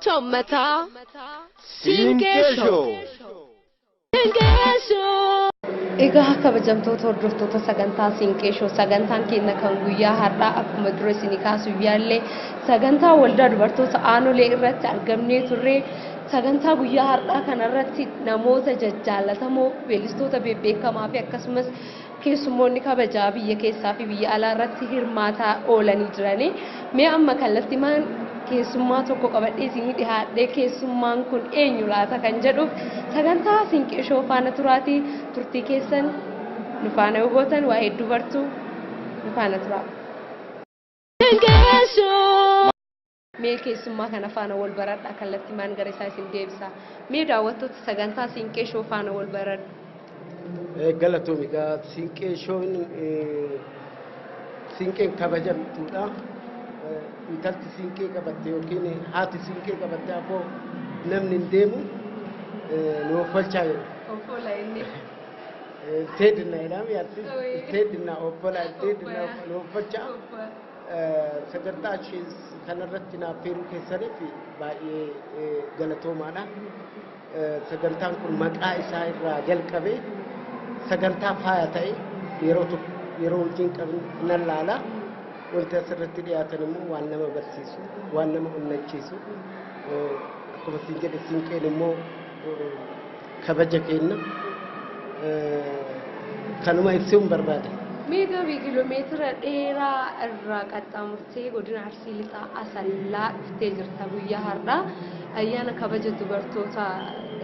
Qoricha uummataa Siinqee Show. Siinqee Show. Egaa kabajamtoota hordoftoota sagantaa Siinqee Show, sagantaan keenya kan guyyaa har'aa akkuma dura isinii kaasuuf yaallee sagantaa waldaa dubartoota aanolee irratti argamnee turre. Sagantaa guyyaa har'aa kanarratti namoota jajjaalatamoo, weellistoota bebbeekamaa fi akkasumas keessummoonni kabajaa biyya keessaa fi biyya alaa irratti hirmaataa oolanii jirani. Mee amma kallattimaan keessummaa tokko qabadhee isinii dhiyaadhee, keessummaan kun eenyu laata kan jedhuuf sagantaa Siinqee Show faana turaatii turtii keessan nu faana yoo gootan waa hedduu bartuu, nu faana turaa. Siinqee Show. Mee keessummaa kana faana wal baradhaa, kallattimaan gara isaa isin deebisa. Mee daawwattoota sagantaa Siinqee Show faana wal baradhu. Galatoomi. Egaa Siinqee Shown siinqeen kabajamtuudha. Intalti siinqee qabatte yookiin haati siinqee qabatte afoo namni hin deemu, nu offalchaa jedhu. Obbola inni. Teedina jedhama yaatti. Teedina obbola teedina nu offalchaa. Sagantaa ishee kanarratti naaf feeruu keessaniif baay'ee galatoomaadha. Sagantaan kun maqaa isaa irraa jalqabee sagantaa faaya ta'e yeroo tokko yeroo hojiin qabnu nan laala. Wanti asirratti dhiyaatan immoo waan nama barsiisu, waan nama onnachiisu. Akkuma siin jedhe, siinqeen immoo kabaja kenna. Kanuma ibsuun barbaada. Mee gabii kiiloomeetira dheeraa irraa qaxxaamurtee godina Arsii Lixaa Asallaa dhuftee jirta guyyaa har'aa. Ayyaana kabaja dubartoota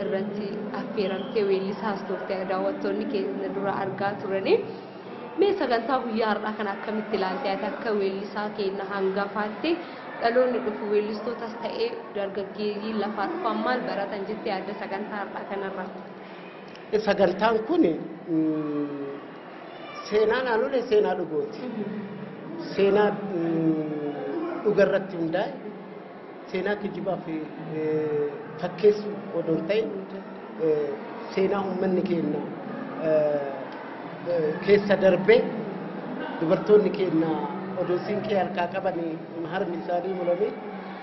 irratti affeeramtee weellisaas turte, daawwattoonni keenya dura argaa turani. Mee sagantaa guyyaa har'aa kana akkamitti ilaalte ati akka weellisaa keenya hangafaatti? Dhaloonni dhufu, weellistootas ta'ee dargaggeeyyii lafaa dhufan, maal baratan jettee yaadda sagantaa har'aa kanarraa? Sagantaan kun seenaa naannolee seenaa dhugooti. Seenaa dhugarratti hundaa'e, seenaa kijibaa fi fakkeessu odoo hin ta'in, seenaa uummanni keenya keessa darbee, dubartoonni keenya odoo siinqee harkaa qaban harmi isaanii murame,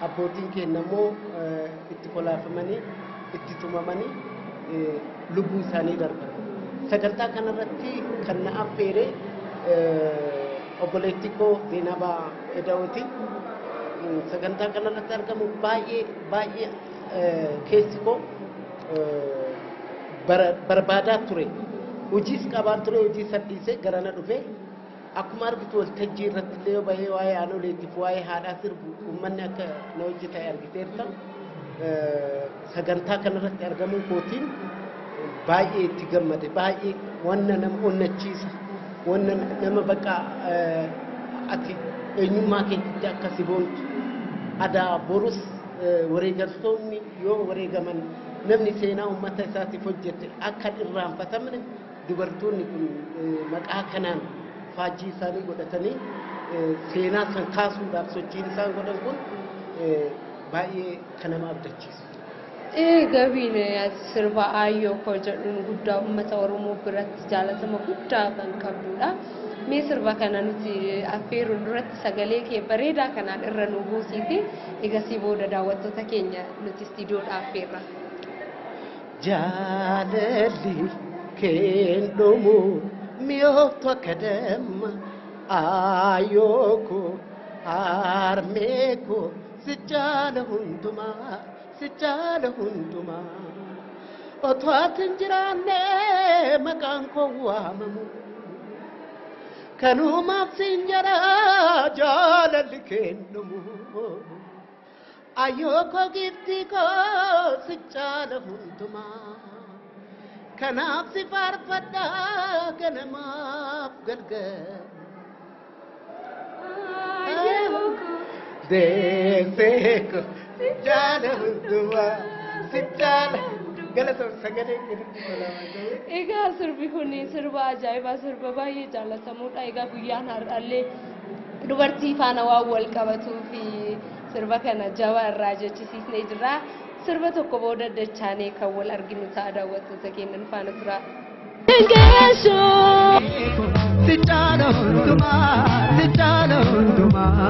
abbootiin keenya immoo itti kolaafamanii, itti tumamanii lubbuu isaanii darban. Sagantaa kanarratti kan na affeere obboleettii koo Zeenabaa Eda'ooti. Sagantaa kanarratti argamu baay'ee baay'ee keessi koo barbaadaa ture. Hojiis qabaan ture, hojii sadhiisee garana dhufe. Akkuma argitu waltajjii irratti illee yoo bahee waa'ee aanoleetiif waa'ee haadhaa sirbu uummanni akka na hojii ta'e argiteerta. Sagantaa kanarratti argamuu kootiin baay'ee itti gammade, baay'ee wanna nama onnachiisa, wanna nama bakka ati eenyummaa keetitti akka si boontu, adaa borus wareegamtoonni yoo wareegaman namni seenaa uummata isaatiif hojjete akka hin irraanfatamne, dubartoonni kun maqaa kanaan faajjii isaanii godhatanii seenaa san kaasuudhaaf sochiin isaan godhan kun baay'ee kan nama abdachiisu. Gabiin sirba Aayyoo koo jedhuun guddaa uummata Oromoo biratti jaalatama guddaa kan qabdudha. Mee sirba kana nuti affeeruun duratti sagalee kee bareedaa kanaan irra nu buusiiti. Egasii booda daawwattoota keenya nuti istiidiyoodhaa affeerra. Jaalalli keen dhumu mi'ooftu akka damma, aayyoo koo, harmee koo, si jaala hundumaa, si jaala hundumaa. Otoo ati hin jiraanne maqaan koo waamamu. Kanumaaf siin jedha, jaalalli keen dhumu. Ayyoo koo, giiftii koo, si jaala hundumaa. Kanaaf si faarfadha ganamaaf galgal. Deessee koo, si jaala hundumaa, si jaala. Galatoon sagalee kennutti tolama. Egaa sirbi kun sirba ajaa'ibaa, sirba baay'ee jaallatamuudha. Egaa guyyaan har'aallee dubartii faana waan wal qabatuu fi sirba kana jabaa irraa jechisiisnee jirra. Sirba tokko booda dachaanee kan wal arginu ta'a, daawwattoota keenya nu faana tura. Siinqee Show. Si jaala hundumaa, si jaala hundumaa.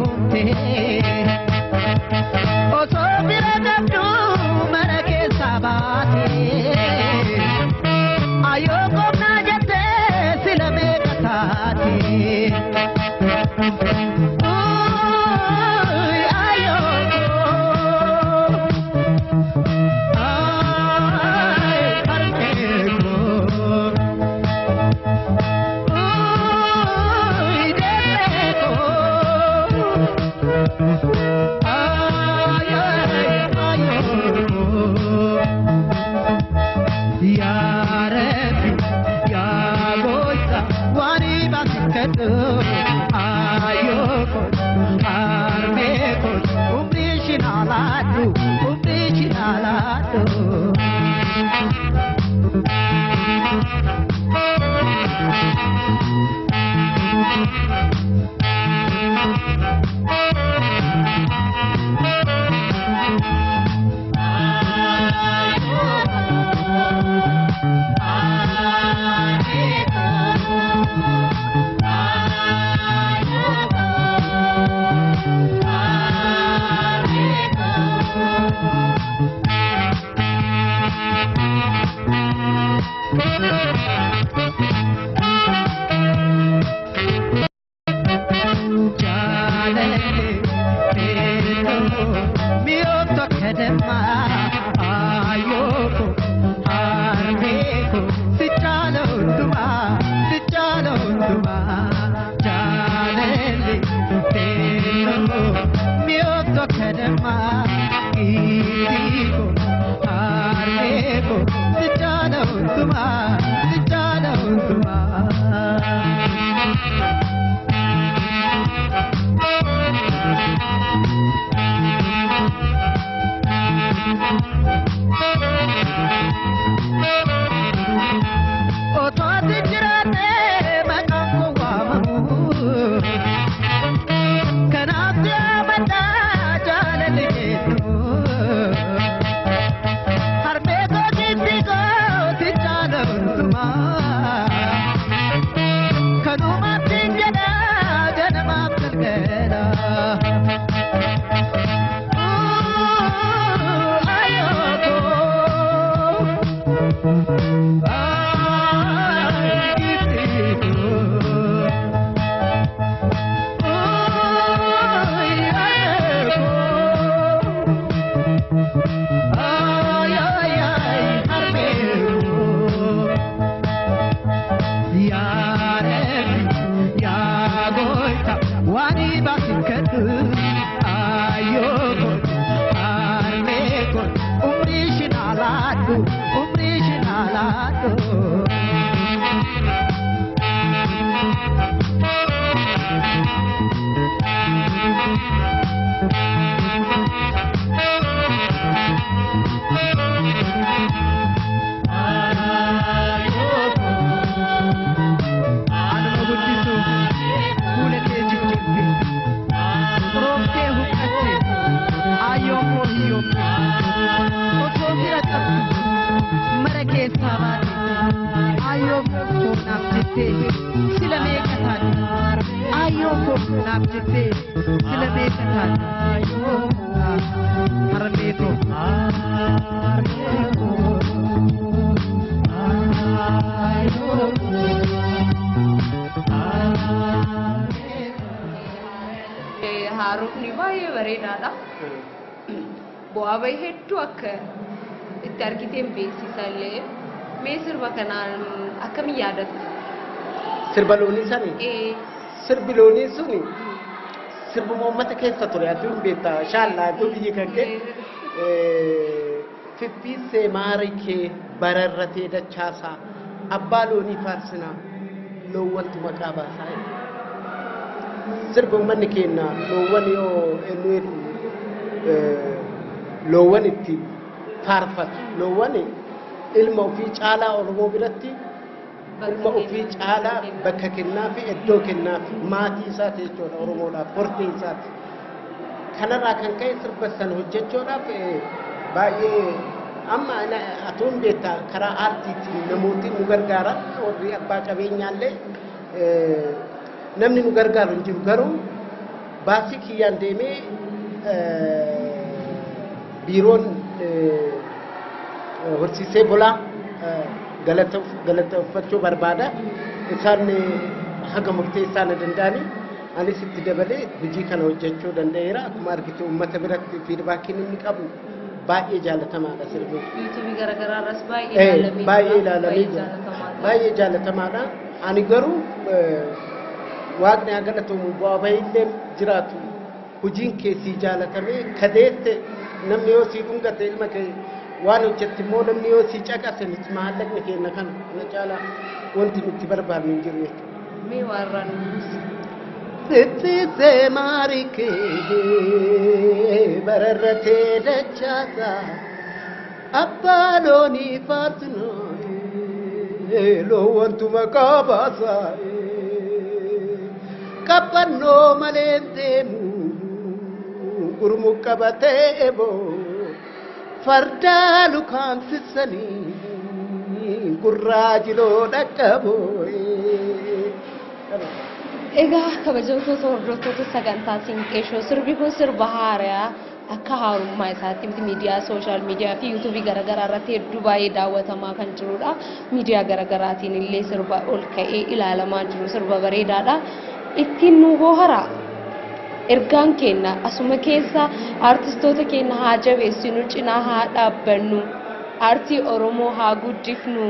heerumte osoo bira qabdu mana keessa baate ayyoo qonnaa jettee sila meeqa taate. Haarofni baay'ee bareedaadha. Bu'aa bahii hedduu akka itti argiteen beeksisallee mee sirba kanaan akkamiin yaadatta? Sirba loonii sani? Sirbi loonii suni sirbuma uummata keessa ture aduun beektaa shaallaa aduu biyyi kan kee fiffiissee maarii kee bararratee dachaasaa abbaa loonii faarsinaa loowwantu maqaa baasaa. Sirba uummanni keenya loowwan yoo eenyu loowwan itti faarfatu loowwan ilma ofii caalaa Oromoo biratti ilma ofii caalaa bakka kennaa fi iddoo kennaa fi maatii isaati jechuudha Oromoodhaaf hortee isaati. Kanarraa kan ka'e sirba sana hojjechuudhaaf baay'ee amma atuun beektaa karaa aartiitiin namooti nu gargaaran warri abbaa qabeenyaallee namni nu gargaaru hin jiru garuu Baasii kiyyaan deemee biiroon horsiisee bulaa galateeffachuu barbaada. Isaan haga murteessaa na danda'anii anis itti dabalee hojii kana hojjechuu danda'eera. Akkuma argite uummata biratti feedbackiin inni qabu baay'ee jaalatamaadha sirbi. Yuutuubii garaagaraa irras baay'ee ilaalamee Baay'ee ilaalamee jira. Baay'ee jaalatamaadha. Ani garuu waaqni haa galatamu, bu'aa bahiillee jiraatu hojiin kee sii jaalatamee kadeette namni yoo sii dhungate, ilma kee waan hojjette immoo namni yoo sii caqase, nuti maallaqni keenya kana kana caalaa wanti nuti barbaadnu hin jiru jechuudha. Mee waan irraa nu buusi. Sittise maarikee bararratee dachaasa, abbaa loonii faarsinoo loowwantu maqaa baasa, qabbannoo malee deemu gurmu qabatee eboo fardaa lukaamsisanii gurraa jiloo dhaqqaboo. Egaa kabajamtoota hordoftoota sagantaa Siinqee Show, sirbi kun sirba haaraa akka haarummaa isaatti miidiyaa social media fi yuutuubii garaagaraa irratti hedduu baay'ee daawwatamaa kan jirudha. Miidiyaa garaagaraatiin illee sirba ol ka'ee ilaalamaa jiru sirba bareedaadha. Ittiin nu bohara. Ergaan keenya asuma keessa aartistoota keenya haa jabeessinu, cinaa haa dhaabbannu, aartii Oromoo haa guddifnu.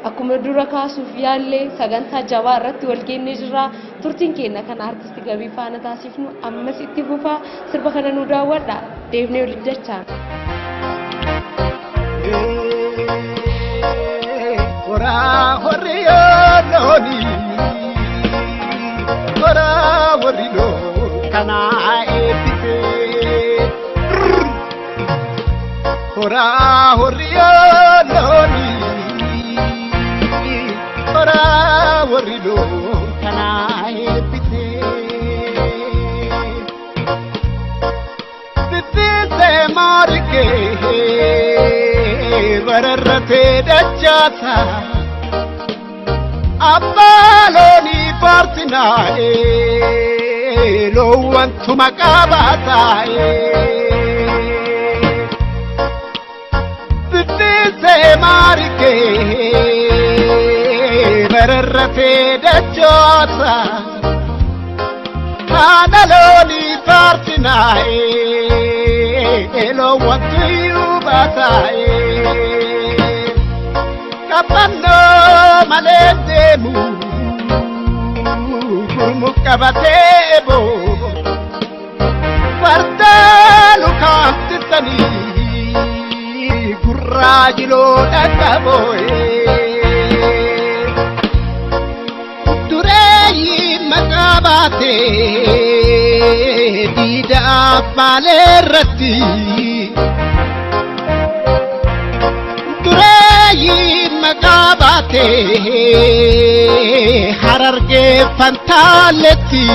Akkuma dura kaasuuf yaallee sagantaa jabaa irratti wal geennee jirra. Turtiin keenya kan aartisti Gabii faana taasifnu ammas itti fufaa, sirba kana nu daawwadha. Deebnee walitti dachaa. Horaa horiyoo loonii, horaa warri loon kanaa eebbisee. Horaa horiyoo loonii, horaa warri loon kanaa eebbisee. Bibbisee maarikee bararratee dachaasa. Abbaa loonii faarsinaa loowwantu maqaa baasaa'ee. Bibbisee maarikee bararratee dachaasa. Haadha loonii faarsinaa loowwantu iyyuu baasaa'ee. Qabbannoo malee deemu gurmu qabatee boo fardaa lukaamsisanii gurraa jiloo dhaqqaboo'ee. Dureeyyi maqaa baatee diida abbaalee irratti. Dureeyyi maqaa baatee Harargee Fantaaletti.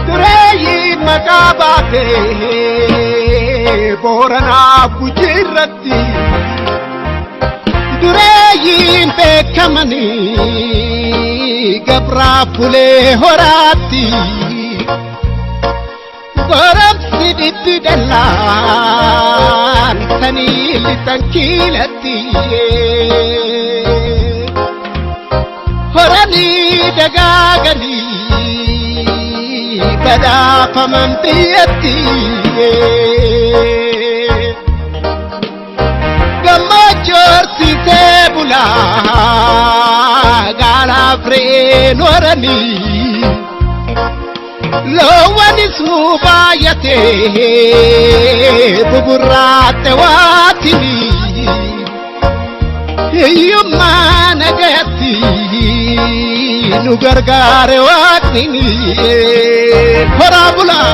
Dureeyyi maqaa baatee Booranaa Gujiirratti. Dureeyyiin beekamanii gabraa fulee horaatti. Goromsi dhibbi dallaan sanii lixan kiilatti. Horanii dagaaganii badhaafaman biyyatti. Gammachuu horsiisee bulaa gaalaaf re'een horanii. Loowwanis baay'atee buburraatte waatini. Hiyyummaa nagayatti nu gargaare waaqni, horaa bulaa.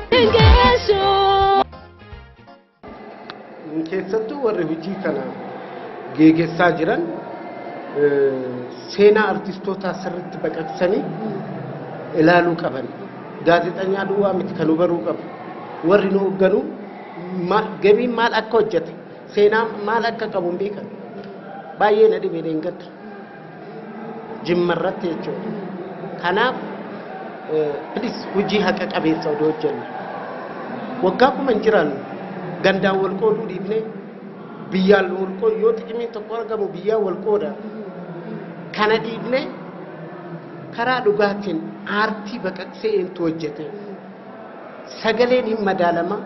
Siinqee Show. Keessattuu warri hojii kana geeggessaa jiran seenaa artistootaa sirriitti baqaqsanii ilaaluu qaban. Gaazexanyaa duwwaa miti kan nu baruu qabu. Warri nu hoogganu gabiin maal akka hojjete, seenaa maal akka qabu hin beekan. Baay'ee na dhibee dheengadda. Jimma irratti jechuudha. Kanaaf please, hojii haqa qabeessa odoo hojjennu. Waggaa 1000 hin jiraannu, gandaan wal qooduu dhiifnee biyyaan wal qoodu, yoo xiqimiin tokko argamu biyyaan wal qooda. Kana dhiifnee karaa dhugaatiin aartii baqaqsee eentu hojjete. Sagaleen hin madaalama,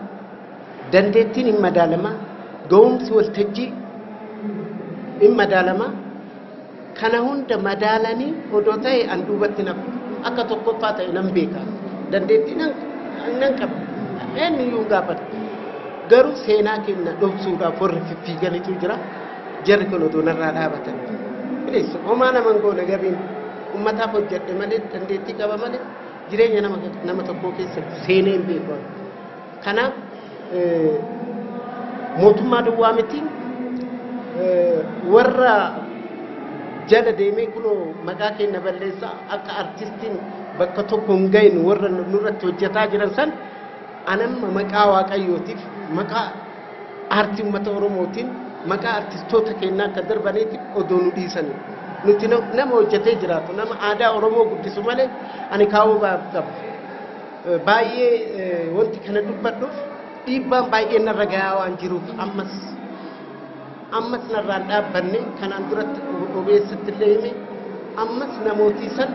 dandeettiin hin madaalama, ga'umsi waltajjii hin madaalama. Kana hunda madaalanii odoo ta'e an duubatti nafu akka tokkoffaa ta'e nan beeka. Dandeettii nan qaba. Eenyuyyuu hin gaafatu. Garuu seenaa keenya dhoksuudhaaf warri fiffiiganitu jira. Jarri kun odoo narraa dhaabatan. Please, homaa nama hin goone gabiin, ummataaf hojjedhe malee, dandeettii qaba malee, jireenya nama tokkoo keessatti seenee hin beeku. Kanaaf mootummaa duwwaa miti, warra jala deemee kunoo maqaa keenya balleessaa akka artistiin bakka tokko hin gahin warra nurratti hojjetaa jiran san, anamma maqaa Waaqayyootiif, maqaa aartii uummata Oromootiin, maqaa artistoota keenyaa akka darbaniitiif odoo nu dhiisanii. Nuti nama hojjetee jiraatu, nama aadaa Oromoo guddisu malee ani kaa'uu qaba. Baay'ee wanti kana dubbadhuuf dhiibbaan baay'ee narra gahaa waan jiruuf, ammas ammas narraan dhaabbanne. Kanaan duratti obeessatti illee hime, ammas namootii san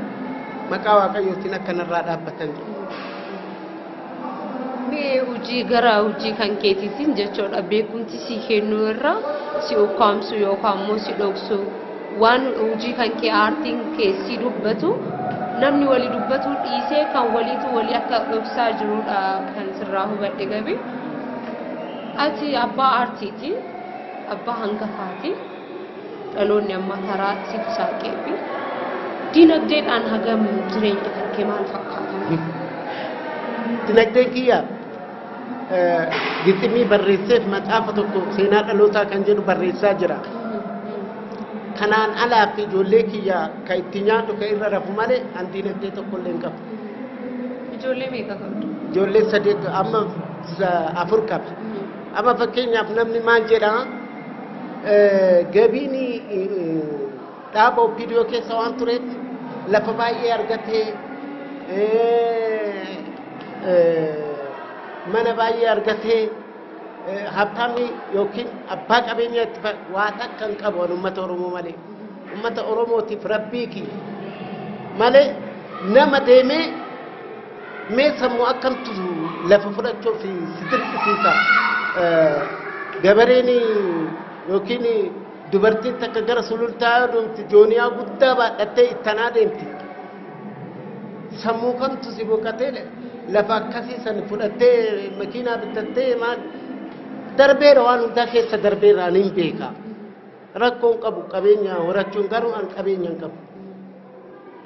maqaa Waaqayyootiin akka narraa dhaabbatan jedhu. Mee hojii gara hojii kan keetiitiin jechuudha, beekumti si kennuu irra si ukkaamsu yookaan immoo si dhoksu, waan hojii kan kee aartiin kee si dubbatu namni walii dubbatu dhiisee kan waliitu walii akka dhoksaa jirudha kan sirraa hubadhe. Gabi, ati abbaa aartiiti, abbaa hangafaati, dhaloonni amma karaa siif saaqee fi dinagdeedhaan hagam jireenya kan kee maal fakkaata? Dinagdeen kiyya giximii barreesseef macaafa tokko seenaa dhalootaa kan jedhu barreessaa jira. Kanaan alaa fi ijoollee kiyya ka itti nyaadhu, ka irra rafu malee an dinagdee tokko illee hin qabu. Ijoollee meeqa qabdu? Ijoollee saddeet, amma afur qaba. Amma fakkeenyaaf namni maal jedhaa, gabiin dhaaba OPDO keessa waan tureef lafa baay'ee argatee, mana baay'ee argatee, habtaamni yookiin abbaa qabeenyaa itti waa takka hin qabu an uummata Oromoo malee. Uummata Oromootiif rabbii kiyya malee nama deemee mee sammuu akkamtu lafa fudhachuuf si dirqisiisa? Gabareen yookiin dubartiin takka gara sulultaa yoo deemti jooniyaa guddaa baadhattee ittanaa deemti. Sammuu kamtu si boqotee lafa akkasii san fudhattee, makiinaa bitattee maal darbeera? Waan hundaa keessa darbeera, ani hin beeka. Rakkoon qabu qabeenya horachuun, garuu an qabeenya hin qabu.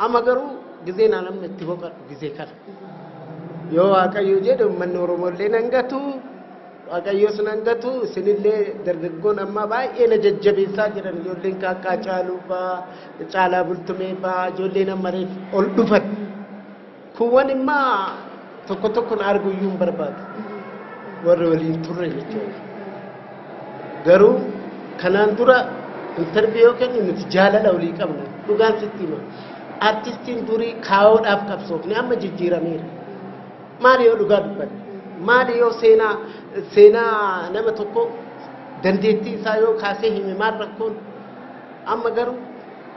Amma garuu gizee naan amma itti boqadhu gizee kana. Yoo Waaqayyo jedhe uummanni Oromoo illee nan gatu, Waaqayyos nan gatu, isinillee dargaggoon amma baay'ee na jajjabeessaa jiran, ijoolleen Kaaqqaa Caaluu fa'aa, Caalaa Bultumee fa'aa, ijoolleen amma reef ol dhufan. Kuuwwan immoo tokko tokko na arguu iyyuu hin barbaadu. Warri waliin turre jechuudha. Garuu kanaan dura interview yoo kennu nuti jaalala walii qabna. Dhugaan sitti hima. Artistiin durii kaa'oodhaaf qabsoofne, amma jijjiirameera. Maali yoo dhugaa dubbanne? Maali yoo seenaa nama tokko dandeettii isaa yoo kaasee hime maal rakkoon? Amma garuu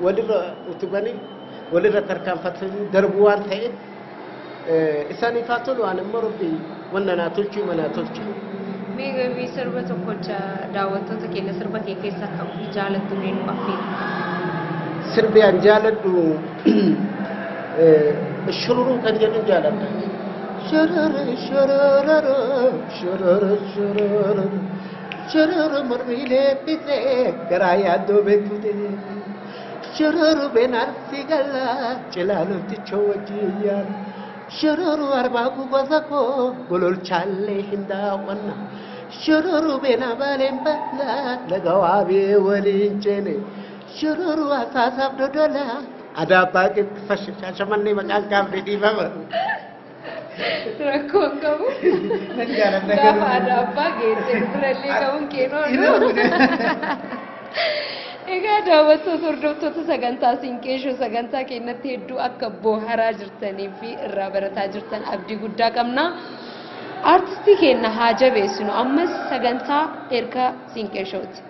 walirra utubanii walirra tarkaanfatanii darbuu waan ta'eef isaaniif haa tolu, waan immoo Rabbi wanna naa tolchuu manaa tolcha. Mee gabii, sirba tokkocha daawwattoota keenya sirba kee keessaa kan ofii jaalattu mee nu affeeri. Sirbi an jaaladhu shururuu kan jedhu jaaladha. Shururu shururu shururu shururu shururu mormiilee bisee garaa yaaddoo beekute shururu beenarsi gala cilaaloltichoo wajjin yaala shururu arbaa gosa koo gololchaallee hin daawwanna shururu beena baleen balaa laga waabee waliin ceene shururu asaasaaf dodola adaabbaa Shaashamannee maqaan kaafne dhiifama. Rakkoon qabu. Nan jaaladha Gaafa garuu. aadaa abbaa geesse birallee qabuun keenoonu. Egaa daawwattoota hordoftoota sagantaa Siinqee Show sagantaa keenyatti hedduu akka bohaaraa jirtanii fi irraa barataa jirtan abdii guddaa qabna. Artistii keenya haa jabeessinu ammas sagantaa erga Siinqee Showti.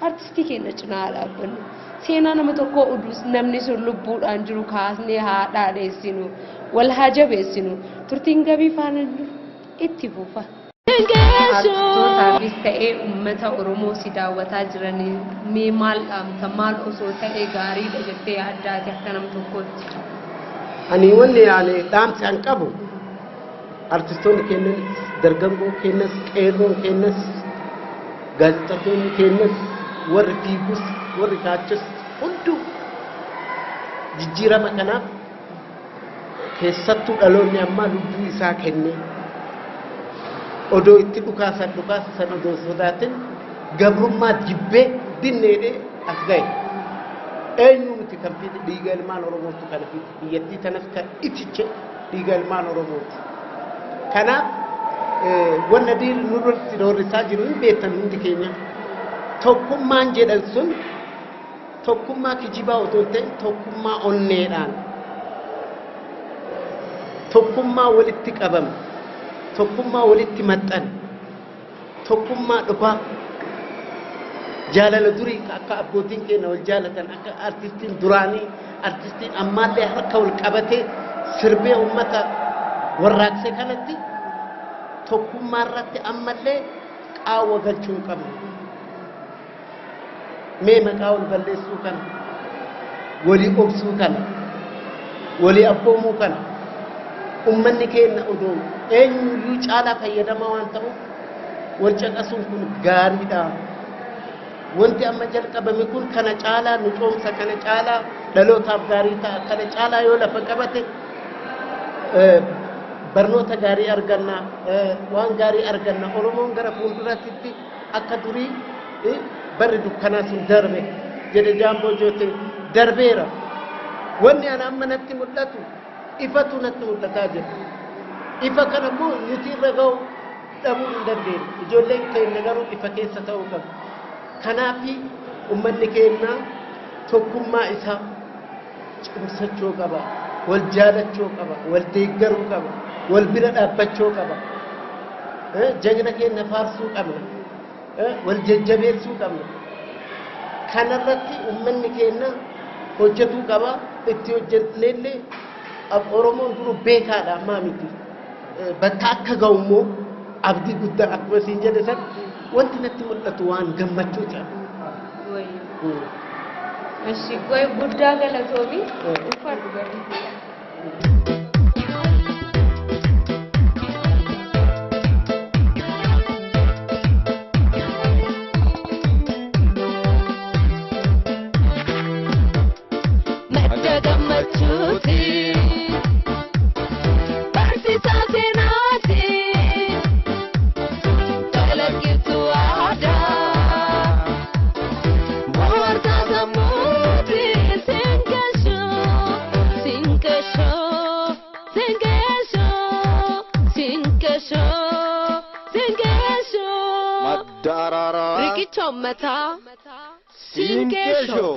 Artistii keenya cinaa haa dhaabbannu. Seenaa nama tokkoo oduu namni sun lubbuudhaan jiru kaasnee haa dhaadheessinu. Wal haa jabeessinu. Turtiin gabii faana jiru itti fufa. Artistootaafis ta'ee uummata Oromoo si daawwataa jiranii mee maal dhaamta maal osoo ta'ee gaariidha jettee yaaddaati akka nama tokkootti. Ani wanni ani dhaamsi an qabu artistoonni keenyas dargaggoo keenyas qeerroon keenyas gaazexeessitoonni keenyas warri fiigus warri kaachis hunduu jijjiirama kanaaf keessattuu dhaloonni ammaa lubbuu isaa kennee odoo itti dhukaasan dhukaasan odoo sodaatin gabrummaa jibbee dinneedhee as ga'e. Eenyu miti kan fide dhiiga ilmaan Oromootu kana fide biyyattii tanas kan itiche dhiiga ilmaan Oromooti. Kanaaf wanna diinni nurratti doorrisaa jiru hin beektan hundi keenya. Tokkummaan jedhan sun tokkummaa kijibaa otoo hin ta'in tokkummaa onneedhaan tokkummaa walitti qabame tokkummaa walitti maxxane tokkummaa dhugaa jaalala durii akka abbootiin keenya wal jaalatan akka artistiin duraanii artistiin ammaallee harka wal qabatee sirbee uummata warraaqse kanatti tokkummaa irratti ammallee qaawwa galchuu hin qabnu. Mee maqaa wal balleessuu kana, walii obsuu kana, walii abboomuu kana ummanni keenya odoo eenyuyyuu caalaa fayyadamaa waan ta'uuf wal caqasuun kun gaariidha. Wanti amma jalqabame kun kana caalaa nu coomsa, kana caalaa dhalootaaf gaarii ta'a, kana caalaa yoo lafa qabate barnoota gaarii arganna, waan gaarii arganna. Oromoon gara fuulduraatti akka durii barri dukkanaa sun darbe jedhe Jaamboo Joote darbeera. Wanni ana amma natti mul'atu ifatu natti mul'ataa jira. Ifa kana immoo nuti irra ga'u dhabuu hin dandeenyu. Ijoolleen keenya garuu ifa keessa ta'uu qabu. Kanaafi uummanni keenya tokkummaa isaa cimsachuu qaba. Wal jaalachuu qaba. Wal deeggaruu qaba. Wal bira dhaabbachuu qaba. Jagna keenya faarsuu qabna. Wal jajjabeessuu qabna. Kanarratti uummanni keenya hojjetuu qaba. Itti hojjennellee Oromoon duru beekaadha ammaa miti. Bakka akka ga'u immoo abdii guddaa akkuma siin jedhe san wanti natti mul'atu waan gammachuu ta'a. Ishi guddaa galatoomi. Uffadhu garuu. Madda gammachuuti. Barsiisaa seenaati. Calaqqiftuu aadaa. Bohaarsaa sammuuti. Siinqee Show, Siinqee Show, Siinqee Show, Siinqee Show, Siinqee Show. Madda araaraa Riqicha uummataa. Siinqee Show.